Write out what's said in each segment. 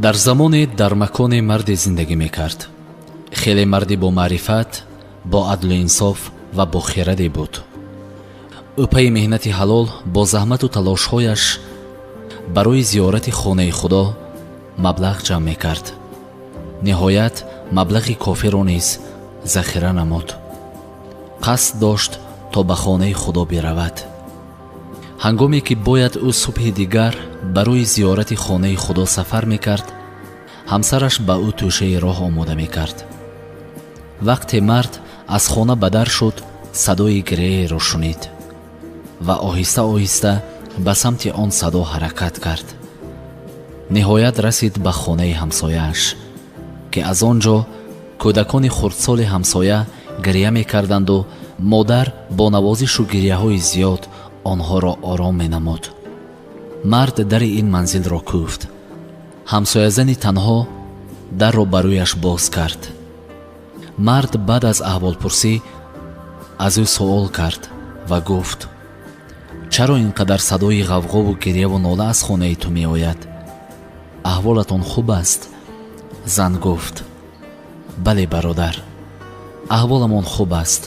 Дар замоне, дар маконе марде зиндагӣ мекард. Хеле марди бомаърифат, бо адлу инсоф ва бо хираде буд. Ӯ пайи меҳнати ҳалол, бо заҳмату талошҳояш барои зиёрати хонаи Худо маблағ ҷамъ мекард. Ниҳоят, маблағи кофиро низ захира намуд. Қасд дошт, то ба хонаи Худо биравад. Ҳангоме ки бояд ӯ субҳи дигар барои зиёрати хонаи Худо сафар мекард, ҳамсараш ба ӯ тӯшаи роҳ омода мекард. Вақте мард аз хона ба дар шуд, садои гиряеро шунид ва оҳиста оҳиста ба самти он садо ҳаракат кард. Ниҳоят расид ба хонаи ҳамсояаш, ки аз он ҷо кӯдакони хурдсоли ҳамсоя гиря мекарданду модар бо навозишу гиряҳои зиёд онҳоро ором менамуд. Мард дари ин манзилро кӯфт. Ҳамсоязани танҳо дарро ба рӯяш боз кард. Мард баъд аз аҳволпурсӣ аз ӯ суол кард ва гуфт: «Чаро ин қадар садои ғавғову гиряву нола аз хонаи ту меояд? Аҳволатон хуб аст?» Зан гуфт: «Бале, бародар, аҳволамон хуб аст,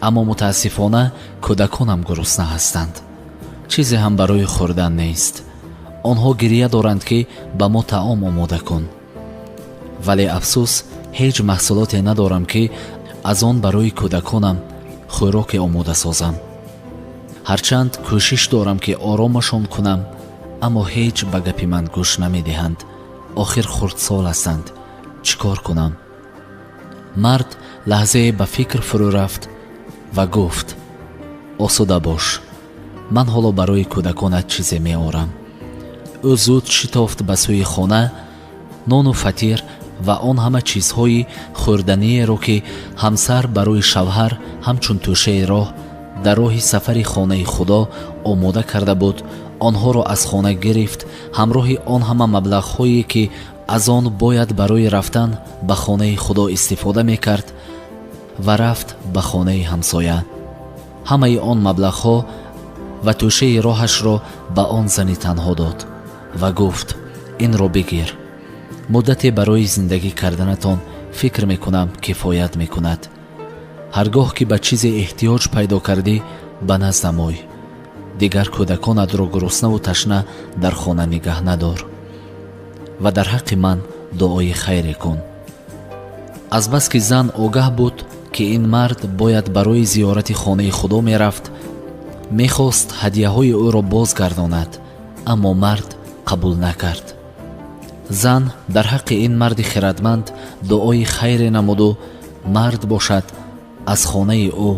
аммо мутаассифона кӯдаконам гурусна ҳастанд. Чизе ҳам барои хӯрдан нест. Онҳо гирия доранд, ки ба мо таом омода кун, вале афсӯс, ҳеҷ маҳсулоте надорам, ки аз он барои кӯдаконам хӯроке омода созам. Ҳарчанд кӯшиш дорам, ки оромашон кунам, аммо ҳеҷ ба гапи ман гӯш намедиҳанд. Охир хурдсол ҳастанд. Чӣ кор кунам?» Мард лаҳзае ба фикр фурӯ рафт ва гуфт: «Осуда бош, ман ҳоло барои кӯдаконат чизе меорам». Ӯ зуд шитофт ба сӯи хона. Нону фатир ва он ҳама чизҳои хӯрданиеро, ки ҳамсар барои шавҳар ҳамчун тӯшаи роҳ дар роҳи сафари хонаи Худо омода карда буд, онҳоро аз хона гирифт, ҳамроҳи он ҳама маблағҳое, ки аз он бояд барои рафтан ба хонаи Худо истифода мекард, ва рафт ба хонаи ҳамсоя. Ҳамаи он маблағҳо ва тӯшаи роҳашро ба он зани танҳо дод ва гуфт: «Инро бигир, муддате барои зиндагӣ карданатон, фикр мекунам, кифоят мекунад. Ҳар гоҳ ки ба чизе эҳтиёҷ пайдо кардӣ, ба наздам ой. Дигар кӯдаконатро гуруснаву ташна дар хона нигаҳ надор ва дар ҳаққи ман дуои хайре кун». Азбаски зан огаҳ буд, ки ин мард бояд барои зиёрати хонаи Худо мерафт, мехост ҳадияҳои ӯро бозгардонад, аммо мард қабул накард. Зан дар ҳаққи ин марди хирадманд дуои хайре намуду мард бошад, аз хонаи ӯ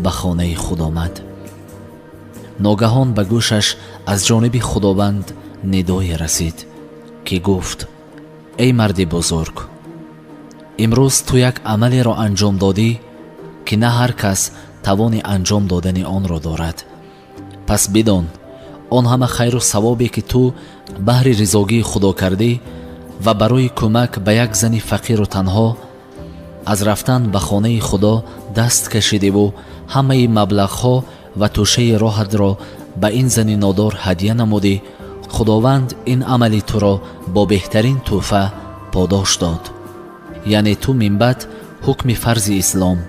ба хонаи худ омад. Ногаҳон ба гӯшаш аз ҷониби Худованд нидое расид, ки гуфт: «Эй марди бузург, имрӯз ту як амалеро анҷом додӣ, ки на ҳар кас тавони анҷом додани онро дорад. Пас бидон, он ҳама хайру савобе, ки ту баҳри ризогии Худо кардӣ ва барои кӯмак ба як зани фақиру танҳо аз рафтан ба хонаи Худо даст кашидиву ҳамаи маблағҳо ва тӯшаи роҳатро ба ин зани нодор ҳадя намудӣ, Худованд ин амали туро бо беҳтарин тӯҳфа подош дод. Яъне ту минбаъд ҳукми фарзи ислом,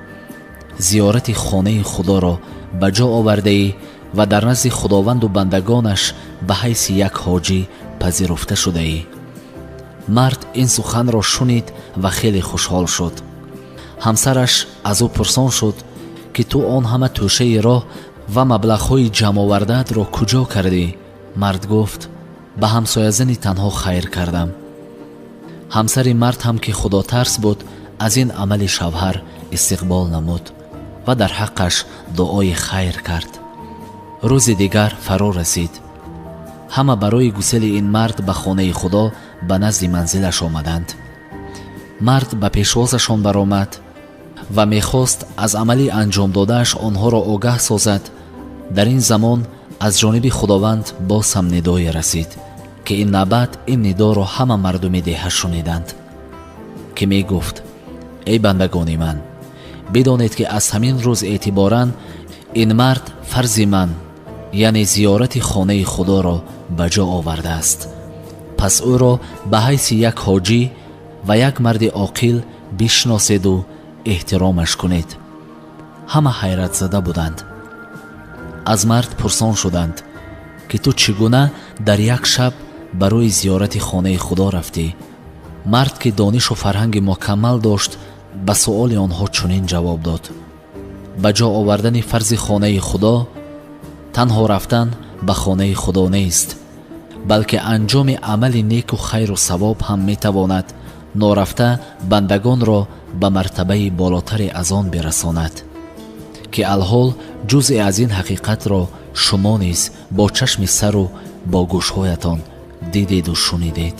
зиёрати хонаи Худоро ба ҷо овардаӣ ва дар назди Худованду бандагонаш ба ҳайси як ҳоҷӣ пазируфта шудаӣ». Мард ин суханро шунид ва хеле хушҳол шуд. Ҳамсараш аз ӯ пурсон шуд, ки ту он ҳама тӯшаи роҳ ва маблағҳои ҷамъовардаатро куҷо кардӣ? Мард гуфт: «Ба ҳамсоязани танҳо хайр кардам». Ҳамсари мард ҳам, ки худотарс буд, аз ин амали шавҳар истиқбол намуд ва дар ҳаққаш дуои хайр кард. Рӯзи дигар фаро расид. Ҳама барои гусели ин мард ба хонаи Худо ба назди манзилаш омаданд. Мард ба пешвозашон баромад ва мехост аз амали анҷомдодааш онҳоро огаҳ созад. Дар ин замон аз ҷониби Худованд боз ҳам нидое расид, ки ин навбат ин нидоро ҳама мардуми деҳа шуниданд, ки мегуфт: «Эй бандагони ман, бидонед, ки аз ҳамин рӯз эътиборан ин мард фарзи ман, яъне зиёрати хонаи Худоро ба ҷо овардааст». Пас ӯро ба ҳайси як ҳоҷӣ ва як марди оқил бишноседу эҳтиромаш кунед. Ҳама ҳайратзада буданд. Аз мард пурсон шуданд, ки ту чӣ гуна дар як шаб барои зиёрати хонаи Худо рафтӣ? Мард, ки донишу фарҳанги мукаммал дошт, ба суоли онҳо чунин ҷавоб дод: ба ҷо овардани фарзи хонаи Худо танҳо рафтан ба хонаи Худо нест, балки анҷоми амали неку хайру савоб ҳам метавонад норафта бандагонро ба мартабаи болотаре аз он бирасонад, ки алҳол ҷузъе аз ин ҳақиқатро шумо низ бо чашми сару бо гӯшҳоятон дидеду шунидед.